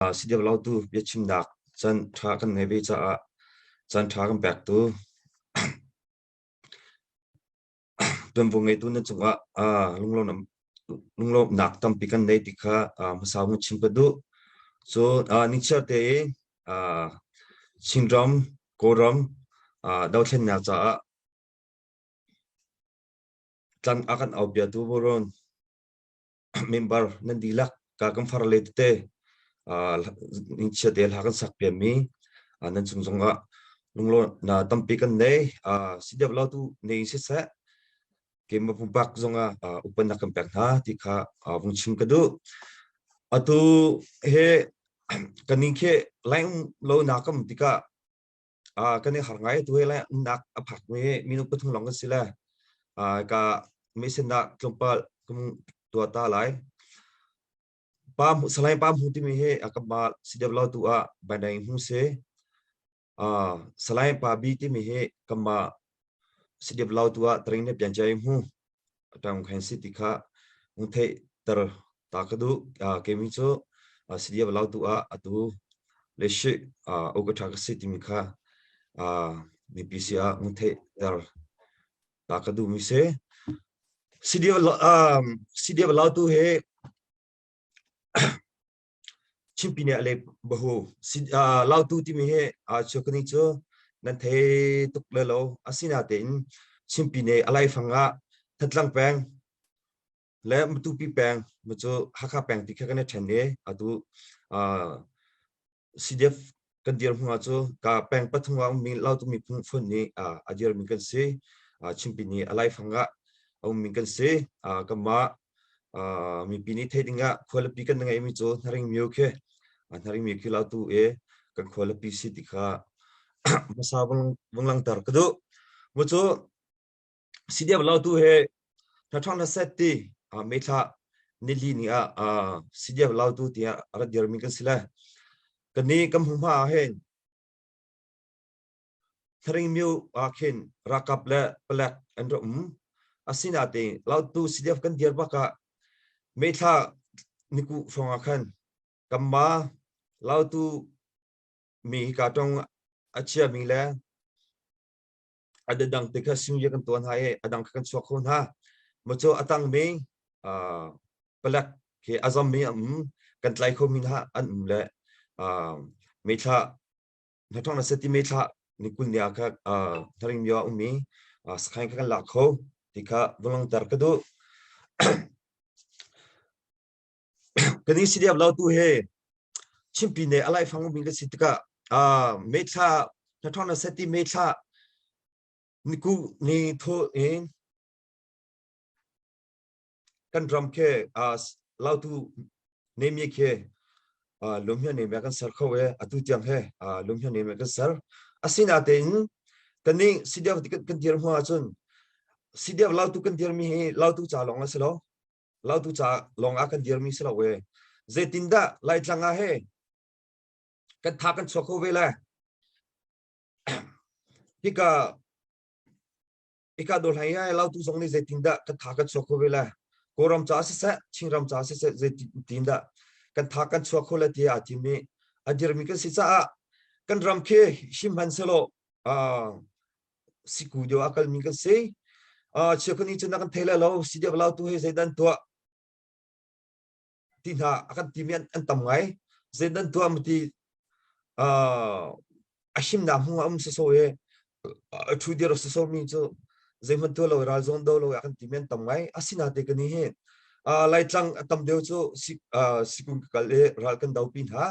Si deuh lo tu biachimnak caan ṭha kan ngei ve caah caan ṭha kan pektu tuanvo ngeitu nan cungah lunglawmhnak tampi kan nei ti kha hmasa vung chim ka duh. Cun nichiar tein Chinram, Kawlram dothlennak caah tlang a kan aupiatu Boron member nan dihlak ka kan far le tete ningchia te hla kan sak piami nan chung zongah lunglaw na tampi kan nei si deuh lo tu nei siseh keimah pumpak zongah upanak kan pek hna ti kha vung chim ka duh. Atu he kaning khi lai um lo na kam tikah kan i har ngai tu he lai umnak a phak mi minung pathum lawng kan si le ka mesennak tlawmpal kum tua ta lai. Pa salai pa hmu timi hi akama sidep lo tu ah banai hmu se. Salai pa bi timi hi kama sidep lo tu ah train ne pian chai hmu. Tang khain si ti kha ung thei ter ta ka duh. Kemi cu CDF Lautu ah atu le shi uka tha ka si timi kha mipi si ah ung thei ter ta ka duh mi si. CDF CDF Lautu he Chinpi nih a le bahu Lautu timi hi chukani cu nan thei tuk le lo asinatein Chinpi nih a laifang ah Thantlang peng le Matupi peng cu Hakha peng ti kha kan i ṭhen i atu CDF kan dirhmun ah cu ka peng pathum ah ummi Lautu miphun phun nih a dirmi kan si. Chinpi nih a laifang ah a ummi kan si. Kanmah mipi nih theih ding ah khualipi kan ngeihmi cu Hnaring Myo khi Hnaring Myo khi Lautu i kan khualipi si ti kha hmasa vung langhter ka duh. Mu cu CDF Lautu he hnaṭhang hnaset ti May thla nili ni ah CDF Lautu tiah a rat dirmi kan si le kannih kan hmuhma ah hin Tharingmyo ah khin ralkap le palek an ra um. Asinain Lautu CDF kan dir bak ah May thla niku hrawng ah khan kanmah Lautu mi hika tong a chiami le a dang te kha singye kan tuan hna i a dang kha kan chuak kho hna. Macu a tangmi palek khi a zammi an um, kan tlai khomi hna an um le meithla hnathawng na seti meithla ni kul ni ah kha hnaring myo a ummi sakhain kha kan lak kho ti kha vulangter ka duh. Kani CDF lo tu he Chimpi ne alai fang ummi kan si tikah meithla hnathawng na seti meithla niku ni tho in kan ram khi lautu nemi khi lumhia nemi kan ser kho e atu tiang he lumhia nemi kan ser asinatein kaning CDF kan dir hnu ahcun CDF lautu kan dirmi hi lautu ca lawng a si lo lautu ca lawng ah kan dirmi si lo e zeitindah laitlang ah he kan tha kan chuak kho ve le hika Ika dawr hlei ai lautu zong nih zeitindah kan tha kan chuak kho ve lai. Kawlram ca siseh, Chinram ca siseh zeitindah kan tha kan chuak kho lai tiah aa tim i a dirmi kan si caah kan ram khi him hman selaw siku deuh a kalmi kan si. Chiakhun nih cun a kan thei lai lo, si deuh lautu he zeidan tuah ti hna a kan timi an tam ngai. Zeidan tuah ti a himnak hmu a um soso i a ṭhu dir soso mi cu zeihmanh tuah lo ral zawn do lo a kan timi an tam ngai. Asinain kan hi Laitlang a tam deuh cu sikung ka kal i ral kan do pi hna.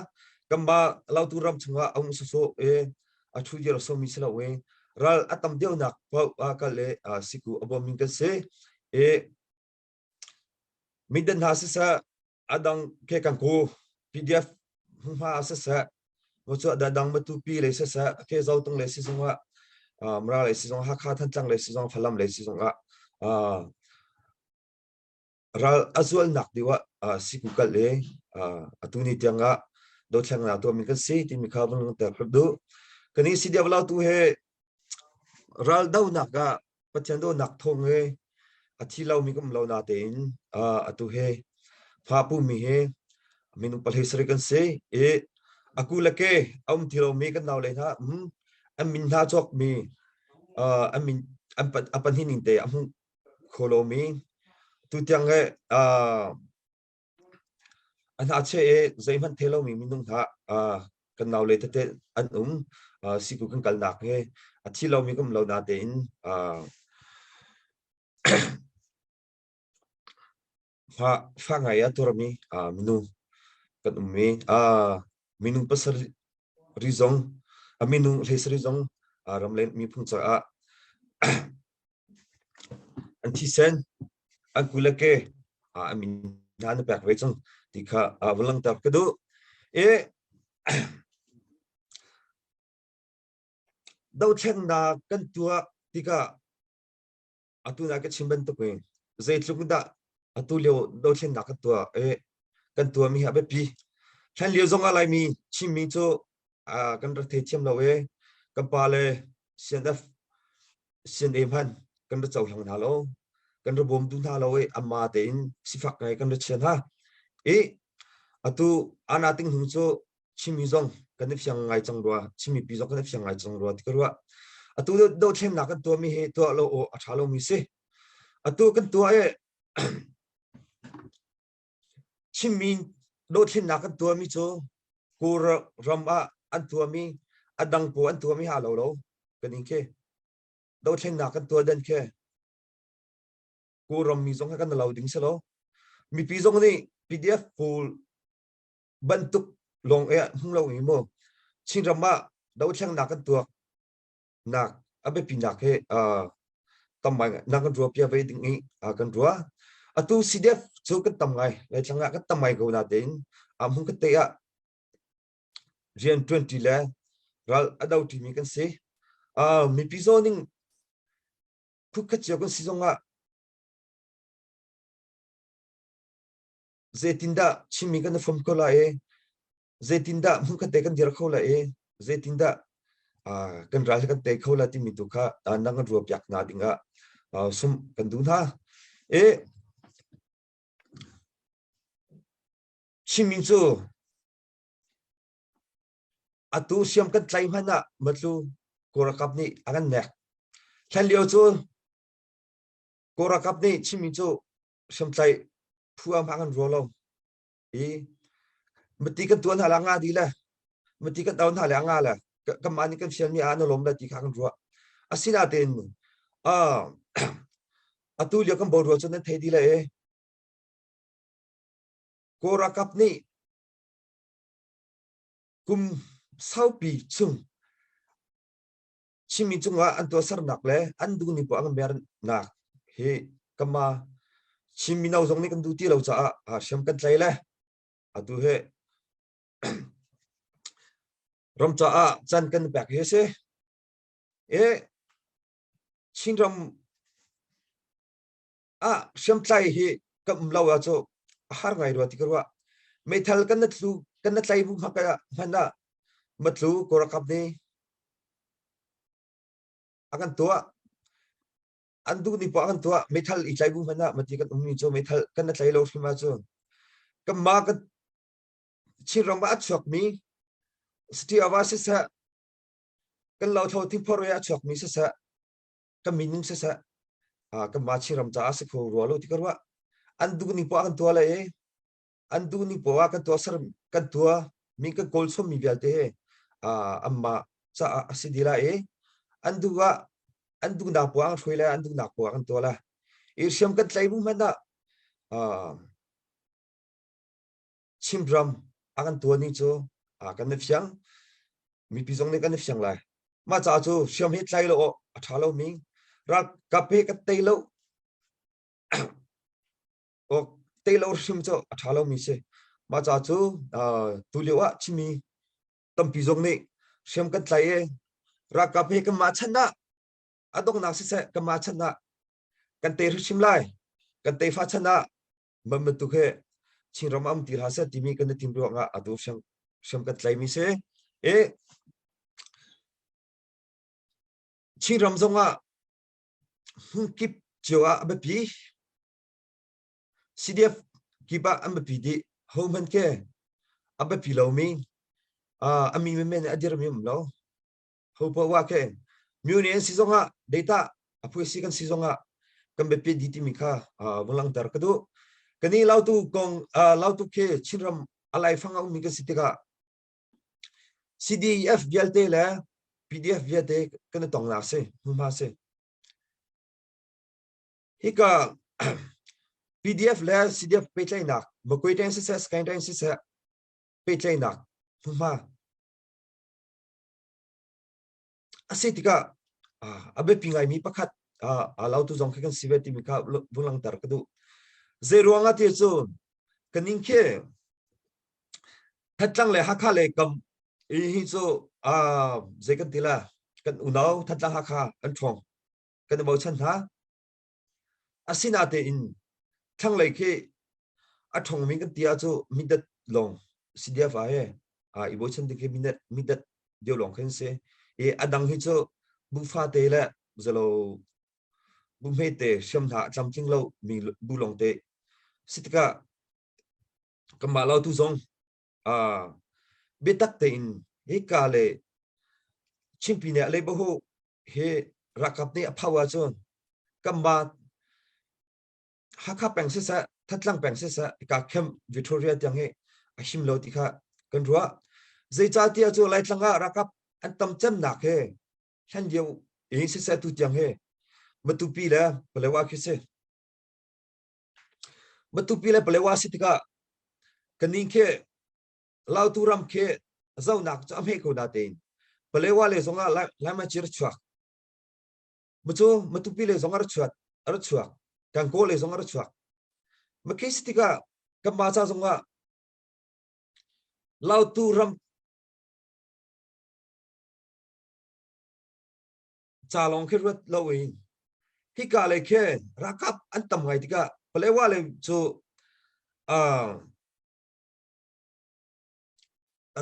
Kanmah Lautu ram chungah a um soso i a ṭhu dir somi si lo i ral a tam deuhnak paoh ah kal i siku a bawmmi kan si. I Midang hna siseh, a dang ke kan ku PDF hmunhma ah siseh, cu a dang Matupi lei siseh, ke Zotung lei si zongah, Mara lei si zong, Hakha Thantlang lei si zong, Falam lei si zongah ral a zualnak deuh ah siku kal i atu ni tiang ah dothlennak tuahmi kan si timi kha vun langhter ka duh. Kani CDF Lautu he ral donak ah Pathian dawtnak thawng he a thi lomi ka um lo natein atu he fa pumi he. Minung pahli sarih kan si i aku le ke a um ti lomi kan nau le hna an min hna cawkmi an min an a pahnih ning te a hmuh kho lomi tutiang he a hna che i zeihmanh thei lomi minung hna kan nau le tete an um. Siku kan kalnak he a thi lomi kan um lo natein fa ngai a tuarmi minung kan um i minung pasarih ri zong minung 17 zong ram le miphun caah an thisen an kule ke an min hna na pek ve cang ti kha va langhter ka duh. I dothlennak kan tuah tikah atu na ka chim bantuk in zeitluk dah atu lio dothlennak kan tuah i kan tuahmi hi a biapi. Hlan lio zong ah Laimi Chinmi cu kan rak thei thiam lo i kan pa le CNF CNA hman kan ra cohlang hna lo kan ra bawm duh hna lo i amma tein sifak ngai kan ra chia hna. I atu ana ting hnu cu Chinmi zong kan i fiang ngai cang rua, Chinmi pi zong kan i fiang ngai cang rua ti ka ruah. Atu dothlennak kan tuahmi hi tuah lo aw a ṭha lomi si. Atu kan tuah i Chinmi dothlennak kan tuahmi cu Kawl ram ah an tuahmi a dang pawl an tuahmi ha lo lo kan in khi dothlennak kan tuah dan khi Kawl rammi zong kha kan lo ding si lo. Mipi zong nih PDF pawl bantuk lawng e hmu lo i mu Chinram ah dothlennak kan tuak nak a biapi nak hi tam ngai nak kan ruah pia ve ding i kan ruah. Atu CDF cu kan tam ngai Laitlang ah kan tam ngai ko na tein a hmun ka te ah rian 20 le ral a do mi kan si. Mipi zoning phukhat cio kan si zong ah zeitindah Chinmi kan i fom ko lai i zeitindah hmunkhat te kan dir kho lai i zeitindah kan ral kan tei kho lai timi tu kha nang kan ruah piak hna dingah sum kan duh hna. I Chinmi cu atu siam kan tlai hmanh ah matlu Kawlralkap nih a kan nek. Hlan lio cu Kawlralkap nih Chinmi cu hriamtlaih phu ah hmang an ruah lo i mati kan tuan hna la nga di le mati kan down hna le nga le kanmah nih kan fialmi ah na lawm le ti kha kan ruah. Asinain atu lio kan boruak cu nan thei di le e Kawl ralkap nih kum saupi chung Chinmi cungah an tuahsernak le an duhning poah an mernak hi kama Chin mino zong nih kan duh ti lo caah hriam kan tlai le atu hi ram caah can kan pek hi a si. E Chinram ah hriamtlai hi kan um lo ah cu a har ngai rua ti ka ruah. Meithal kan na tlu kan na tlai bu hmanh ah matlu Kawlralkap nih a kan tuah. An duh ni poah kan tuah. Meithal i tlai bu hmanh ah mati kan ummi cu meithal kan na tlai lo hrim ahcun kanmah kan Chinram ah a chuakmi city of ah siseh kan lothlo thingphor ah a chuakmi siseh kan minung siseh kanmah Chinram caah si kho rua lo ti ka ruah. An duh ning poah kan tuah lai i an duh ning poah kan tuah ser kan tuah mi kan kawl chom mi vialte he anmah caah a si dih lai i an duh ah an duhnak poah an hruai lai an duhnak poah kan tuah lai. I hriam kan tlai bu hmanh ah Chinram a kan tuah ning cu kan i fiang. Mipi zong nih kan i fiang lai. Mah caah cu hriam hi tlai lo awk a ṭha lomi ralkap hi kan tei lo awk tei lo hrim cu a ṭha lomi si. Mah caah cu tulio ah Chinmi tampi zong nih hriam kan tlai i ralkap hi kanmah chan ah a donghnak siseh kanmah chan ah kan tei hrimhrim lai. Kan tefa chan ah bantuk he Chinram am ti hlah seh timi kan i tim ruangah atu hriam kan tlaimi si. E Chinram zongah hmunkip cio ah a biapi. CDF kip ah an biapi dih. Ho hmanh ke. A biapi lomi a mi men a dirmi um lo. Ho poah khe myu an si zongah data a phuisi kan si zongah kan biapi di timi kha vung langhter ka duh. Kani lautu kong lautu khi Chinram a laifang a ummi kan si tikah CDF vialte le PDF vialte kan i tongnak si hmunhma si. Hika PDF le CDF pehtlaihnak Makwe ṭeng siseh Sakaing ṭeng siseh pehtlaihnak hmunhma a si tikah a biapi ngaimi pakhat a lautu zong khi kan si ve timi kha vung langhter ka duh. Zei ruangah ti cu kaning khi Thantlang le Hakha le kam hi cu zei kan ti la kan unau Thantlang Hakha an ṭhawng kan i bochan hna. Asinatein thlanglei khi a ṭhawngmi kan ti ahcu midat lawng CDF ah he i bochan ding khi midat midat deuh lawng khi an si. I a dang hi cu bu fate le zalo bu hmete hriam hna a tlamtling lo mi bu lawng te si tikah kanmah lautu zong biatak tein hika le Chinpi nih a leibahu hi ralkap nih a phau ahcun kanmah Hakha peng siseh, Thantlang peng siseh, hika Camp Victoria tiang hi a him lo ti kha kan ruah. Zeicahtiah cu Laitlang ah ralkap an tam cemnak hi hlan lio in siseh tu tiang hi Matupi le Palewa khi si. Matupi le Palewa si tikah kanin khi Lautu ram khi zohnak cu a hme ko natein Palewa le zongah Laimacir chuak. Macu Matupi le zong a ra chuak, a ra chuak. Gangaw le zong a ra chuak. Makhi si tikah kanmah ca zongah Lautu ram ca lawng khi ruat loin hika lei khi ralkap an tam ngai tikah Palewa le cu uh,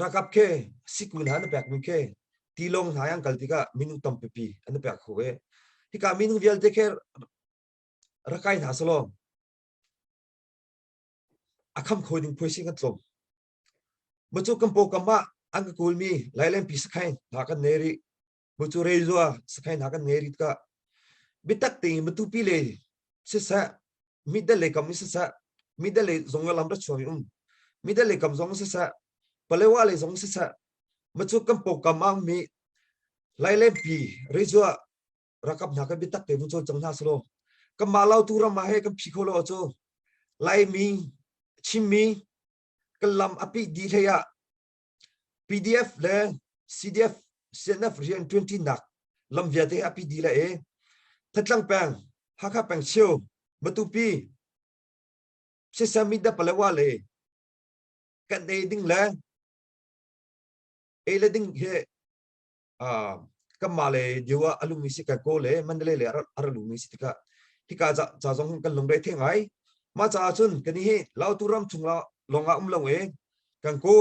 ralkap khi sikun hna an pek mi khi tilawng hna an kal tikah minung tampipi an pek kho e hika minung vialte khi rakai hna selaw a kham kho ding phuai kan tlawm Macu kan pawkam ah an ka kawlmi Lailenpi sakhain hna kan nei rih. Macu Reizua sakhain hna kan ngei rih tikah biatak tein Matupi le siseh Midal lei kam in siseh Midal lei zong lam ra chuak um Midal lei kam zong siseh Palewa lei zong siseh Macu kan pawkam ah mi Lailenpi Reizua ralkap hna kan biatak tein vun cawlcang hna selaw kanmah Lautu ram ah he kan phi kho lo cu Laimi Chinmi kan lam a pih dih hlei ah PDF le CDF CNF rian ṭuanṭinak lam vialte a pih dih le e Thantlang peng Hakha peng cheu Matupi Sesame da Palawa le kan ei ding le ei le ding he kanmah le dio ah a lungmi si kan kaw le Mandalay le a ra lungmi si tikah hika ca zong kan lungre the ngai mah caah cun kan hi Lautu ram chung lawng ah um lo e kan ko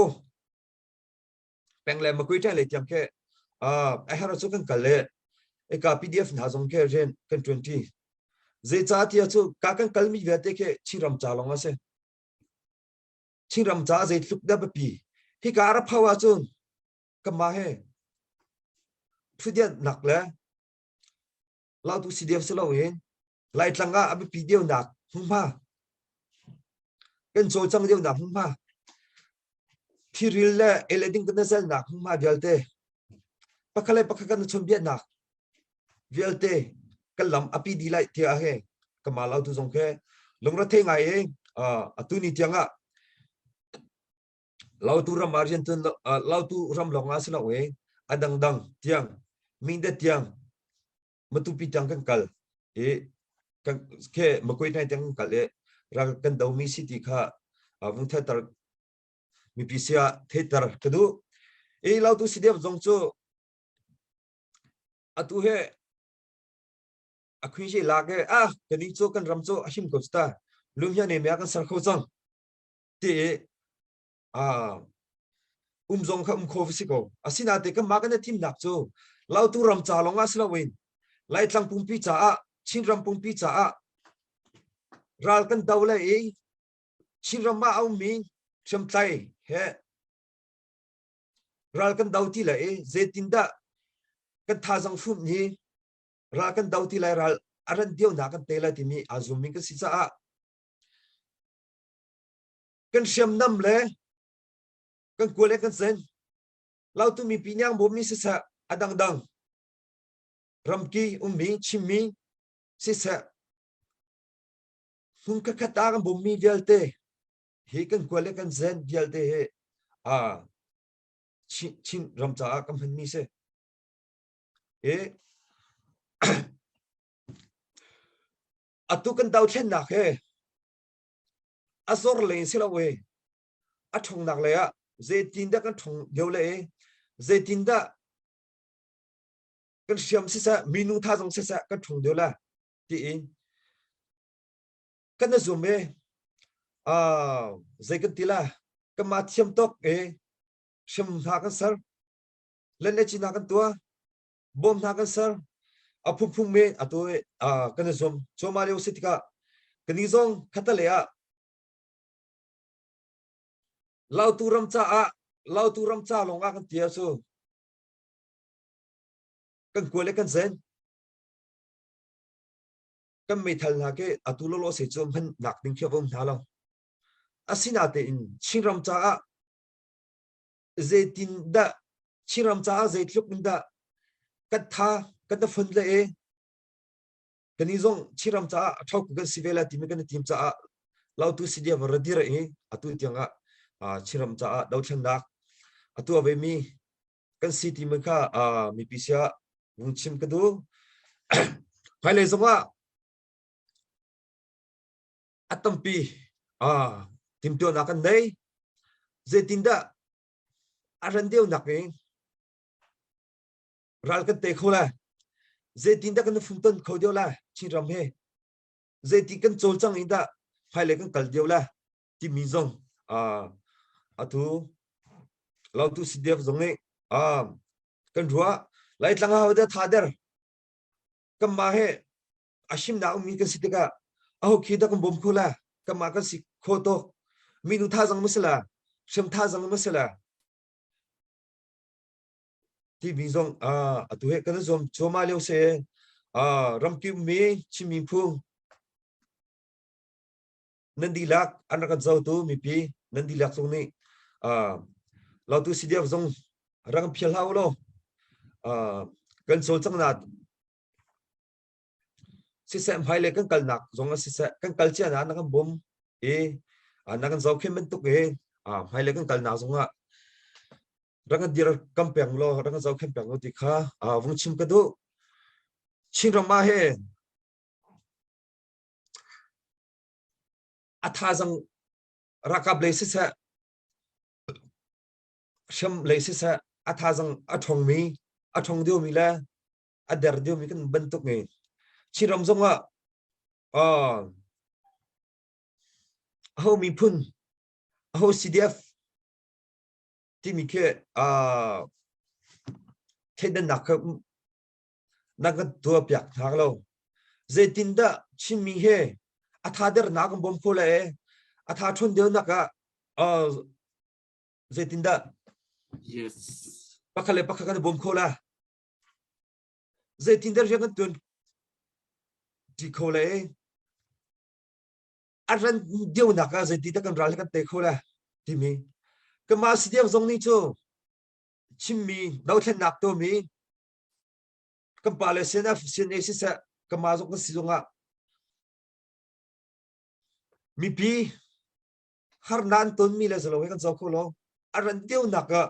peng le makui ṭai le tiang ke a her cu kan kal le eka PDF hna zong ke rian kan ṭuanṭi zeicah tiah cu ka kan kalmi vialte ke Chinram ca lawng a si Chinram ca zeitluk dah biapi hika a ra phau ahcun kanmah he thudiannak le lautu si deu si loin Laitlang ah a biapi deuhnak hmunhma kan cawlcang deuhnak hmunhma thiril le eleding kan zalnak hmunhma vialte pakhat le pakhat kan chawnbiaknak vialte kan lam api di lai tiah he kama lautu zong khe lungre ngai i atu ni tiang ah Lautu ram ah riantuan Lautu ram lawng ah si lo i a dangdang tiang Mindat tiang Matupi tiang kan kal i kan khe Makwe nai tiang kan kal i ral kan domi si ti kha vung theiter mipi sia theiter ka duh. I Lautu CDF zong cu atu he a khui she lak e ah kaning cu kan ram cu a him ko ta lumhia ne mya kan ser kho cang ti um zong kha um kho si ko asinain kanmah kan i thimnak cu Lautu ram ca lawng ah si loin Laitlang pumpi caah Chinram pumpi caah ral kan do le i Chinram ah a ummi hriamtlai he. Ral kan do ti lai i zeitindah kan thazang fumh hi ral kan do ti lai ral a ran deuhnak kan te lai timi aa zummi kan si caah kan hriamnam le kan kual le kan sen lautu mipi niang bawmmi siseh a dangdang ramki ummi chimmi siseh hmun khatkhat ah kan bawmmi vialte hi kan kual le kan zen vialte hi a Chin, Chin ram caah kan hmanmi si. I atu kan dothlennak he a zor lei si lo e a ṭhongnak lei ah zeitin dah kan ṭhong deuh le e zeitin dah kan hriam siseh minu tha zong siseh kan ṭhong deuh la tiin kan na zum e ah zei kan ti la kan mah thiam tawk e hriam hna kan ser len le cina kan tuah bawm hna kan ser a phungphung me atu kan i zuam cuahmah lio si tikah kani zong khatale ah Lautu ram caah Lautu ram ca lawng ah kan tia cu kan kual le kan zen kan meithal hna ke atu lolo se cu hman nak ding khi a um hna lo asinatein Chinram caah zeitin dah Chinram caah zeitluk in dah kan tha kan ta fund le e kani zong Chinram caah a thau kan si ve la timi kan tim caah lautu CDF radir i atu tiang ah Chinram caah dothlennak atu ave mi kan si ti man kha mipi sia vung chim ka du hmailei zong ah a tampi timtuahnak kan nei zeitindah a ran deuhnak in ral kan te kho lai zeitindah kan funton kho deuh lai Chinram he zeiti kan cawlcang in dah hmailei kan kal deuh lai timi zong atu lautu CDF zong nih kan ruah Laitlang ah dah tha der kanmah he a himnak ummi kan si tikah aho khi dah kan bawm kho la kanmah kan si kho tuk minu thazang ma si la hriam thazang ma si la timi zong atu he kan zuam cuahmah lio se ramkip mi Chinmi phu nan dihlak an rak kan zotu mipi nan dihlak zong nih lautu CDF zong rak kan phial hlah u law kan cawlcanghnak siseh hmailei kan kalnak zong ah siseh kan kal cia na na kan bawm i na kan zohkhenh bantuk i hmailei kan kalnak zong ah rak kan dir kam peng law rak kan zohkhenh peng law ti kha vung chim ka duh. Chinram ah hin a thazang ralkap lei siseh hriam lei siseh a thazang a ṭhawngmi a ṭhawng deuhmi le a der deuhmi kan bantuk nge Chinram zong ah aho miphun aho CDF timi khi thleidannak kha na kan tuahpiak hna lo. Zeitindah Chinmi he a tha dernak kan bawm kho le a tha ṭhawn deuhnak ah zeitindah yes pakhat le pakhat kan bawm kho la zeitindah rian kan tuan ti kho le a ran deuhnak ah zeitindah kan ral kan tei kho la timi kanmah CDF zong nih cu chimmi dothlennak tuahmi kan pa le CNF CNA siseh kanmah zong kan si zongah mipi harnak an tonmi le zalo he kan zo kho lo a ran deuhnak ah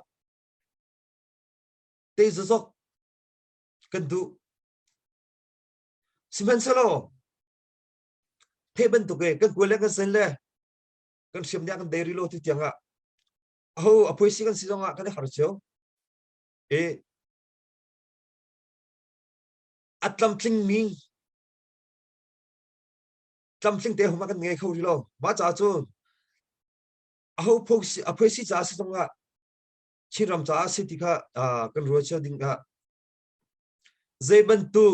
te zazok kan duh sihmanhsehlaw the bantuk e kan kual le kan sen le kan hriam nih kan dei lo ti tiang ah aho a phuaisi kan si zong ah kan i har cio e a tlamtling mi tlamtling te homa kan ngei kho rih lo mah ca cu aho phosi a phoisi ca si zong ah Chinram caah si ti kha kan ruat cio ding ah zei bantu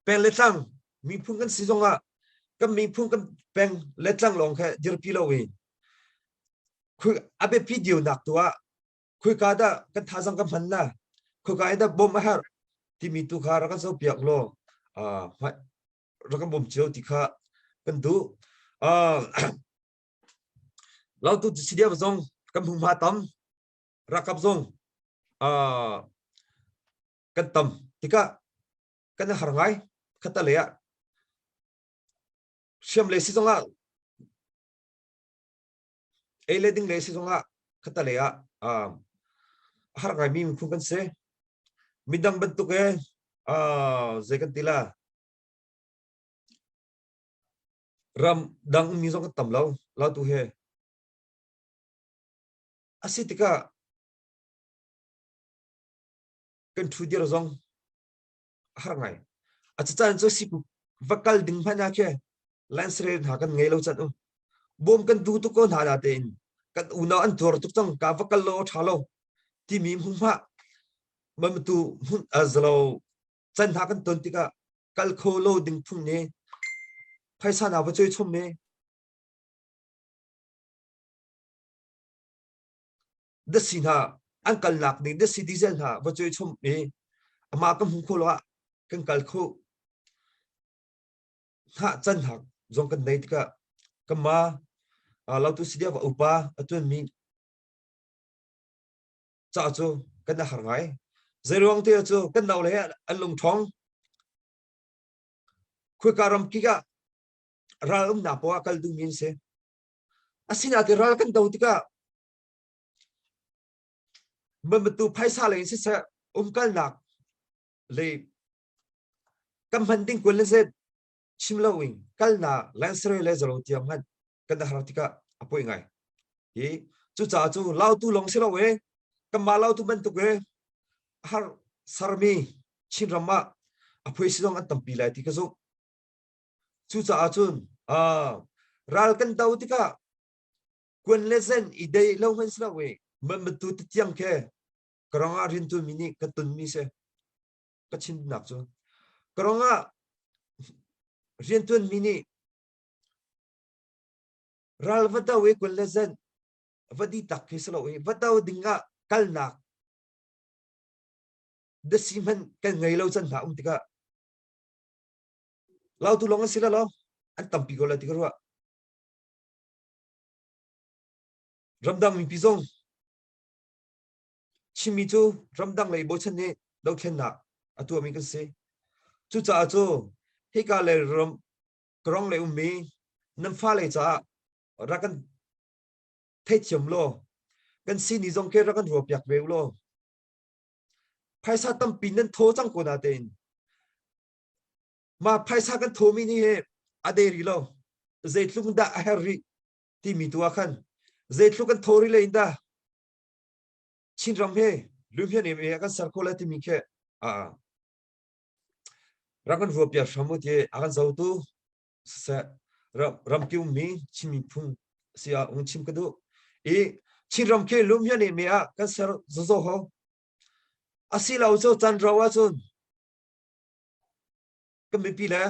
peng le tlang miphun kan si zong ah kan miphun kan peng le tlang lawng kha dirpi lo in a biapi deunak tu ah. Khoika dah kan thazang kan hman la? Khoika in dah bawmh a herh? Timi tu kha rak kan zohpiak law rak kan bawm cio ti kha kan duh. Lautu CDF zong kan hmunhma tam, ralkap zong kan tam tikah kan i har ngai. Khatalei ah hriam le si zongah ei le ding le si zongah khatalei ah a har ngaimi miphun kan si. Midang bantuk e zei kan ti la ram dang mi zong kan tam lo lautu he a si tikah kan ṭhu dir zong a har ngai. A caan cu sipu va kal ding hmanh ah khi lansre hna kan ngei lo can um. Bawm kan du tuk ko hna na tein kan unau an tuar tuk cang ka va kal lo ṭha lo timi hmunhma mamtu hmun zalo can hna kan ton tikah kal kho lo ding phung ne phaisa na va choi chom me dasi hna an kalnak ding dasi diesel hna va choi chom i ama kan hmu kho lo ah kan kal kho hna can hak zong kan nei tikah kama lautu sidia va upa atuan mi ca cu kan a har ngai zeiruang te cu kan nau le an lung ṭhawng khuika ram kik ah ral umnak poah kal duhmi an si Asinain ral kan do tikah bantu phaisa lei in siseh umkalnak le kan hman ding kul le zet chim lo in kalnak lansare le zalo tiang hmanh kan har tikah a poi ngai. Hi cucaah cu lautu lawng si lo e kanmah lautu bantuk e har sarmi Chinram ah a phui si zong an tampi lai ti ka zumh. Cucaah cun ral kan do tikah kuan le zen i dei lo hmanh si lo i man tu tiang khe karong ah riantuan mi nih ka tun mi si ka chimnak cu karong ah riantuan mi nih ral va do i kuan le zen va di tak khi si lo i va do ding ah kalnak dasi hmanh kan ngei lo can hna um tikah Lautu lawng an si lo, an tampi ko lai ti ka ruah. Ramdang mipi zong Chinmi cu ramdang lei bochan nih dothlennak a tuahmi kan si. Cucaah cu hika le ram karong le ummi nan fale caah rak kan theithiam law kan sini zong ke rak kan ruahpiak ve u law phaisa tampi nan thaw cang ko na tein Mah phaisa kan thawmi nih hi a de rih lo. Zeitluk dah a herh rih timi tu ah khan zeitluk kan thaw rih le in dah Chinram he lumhian em e kan ser kho lai timi khi rak kan ruah piak hram u ti a kan zotu siseh ramki ummi Chin miphun si ah ung chim ka duh i Chinram khi lumhian em ah kan ser zozo ho asilo cu can ro ahcun Kan mipi le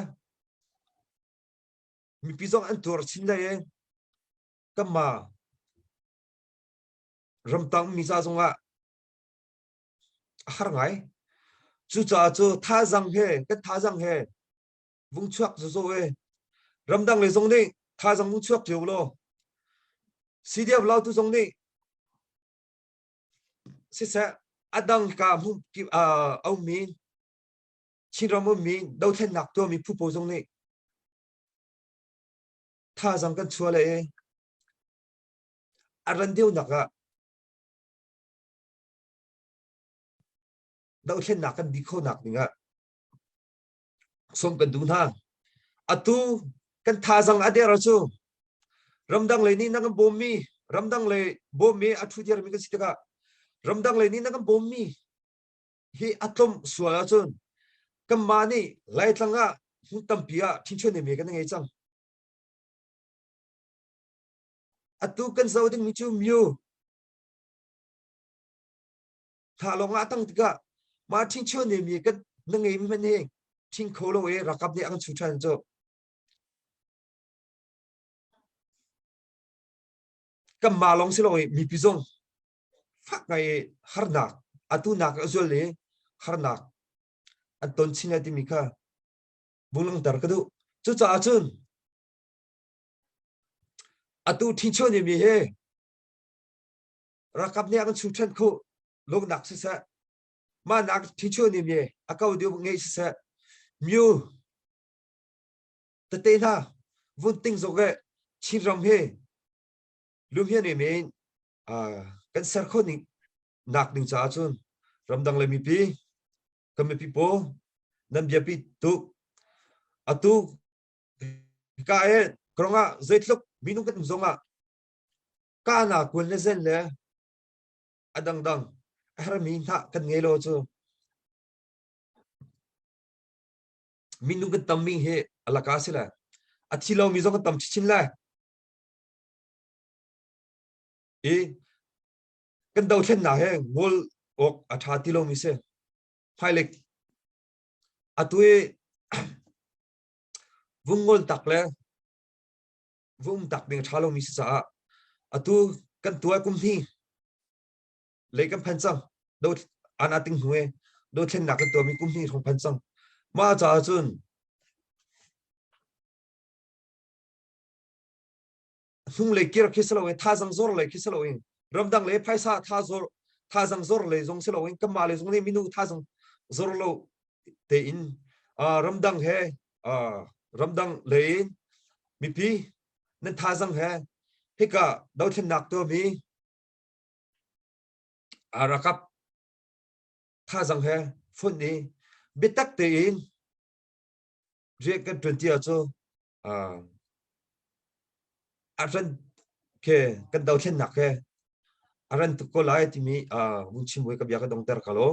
mipi zong an tuar chin lai i kanmah ramtang mi ca zongah a har ngai. Cucaah cu thazang he kan thazang he vung chuak zozo e ramdang le zong nih thazang vung chuak cio law CDF lautu zong nih siseh a dang ka hmun a ummi Chinram ummi dothlennak tuahmi phu pawl zong nih thazang kan chuah le i a ran deuhnak ah dothlennak kan dih khonak ding ah sawm kan duh hna. Atu kan thazang a der cu ramdang lei nih na kan bawmmi ramdang lei bawmmi a ṭhu diarmi kan si tikah ramdang lei nih na kan bawmmi hi a tlawm sual ahcun kanmah nih Laitlang ah hmun tampi ah ṭhinchuan mi kan ngei cang. Atu kan zoh dingmi cu myu tha lawng ah tang tikah mah ṭhingchuan mi kan na ngei mi hmanh hi ṭhing kho lo i ralkap nih a kan chu ṭhan cu. Kanmah lawng si lo i mipi zong Fak ngai i harnak atu nak a zual i harnak an ton chin lai timi kha vung langhter ka duh. Cucaah cun atu ṭhincho mi hi ralkap nih a kan chung ṭhan khuh lungnak siseh mah nak ṭhincho mi a ko deuh ngei siseh myu tete hna vun ting zok e Chinram hi lumhian mi kan ser kho ning nak ding caah cun ramdang le mipi kan mipi pawl nan biapi tuk atu ka e krongah zeitluk minung kan um zongah ka na kun le zen le a dangdang a hermi hna kan ngei lo cu minung kan tammi hi alaka si le a thi lomi zong kan tam chin lai i kan dothlennak he ngol awk a ṭha ti lomi si. Hmailei atu i vung ngol tak le vung um tak ding a ṭha lomi si caah atu kan tuai kum hnih lei kan phan cang. Do ana ting hnu i dothlennak kan tuahmi kum hnih hrawng phan cang. Mah caah cun hnunglei kir khi si loin thazang zor lei khi si loin ramdang le phaisa thazor thazang zor lei zong si loin kanmah lei zong nih minu thazang zor lo tein ramdang he ramdang lei in mipi nan thazang he hika dothlennak tuahmi ralkap thazang he fonh i biatak tein rian kan ṭuan ti ahcun a ran ke kan dothlennak he a ran tuk ko lai timi vung chim ka bia ka dongter ka lo.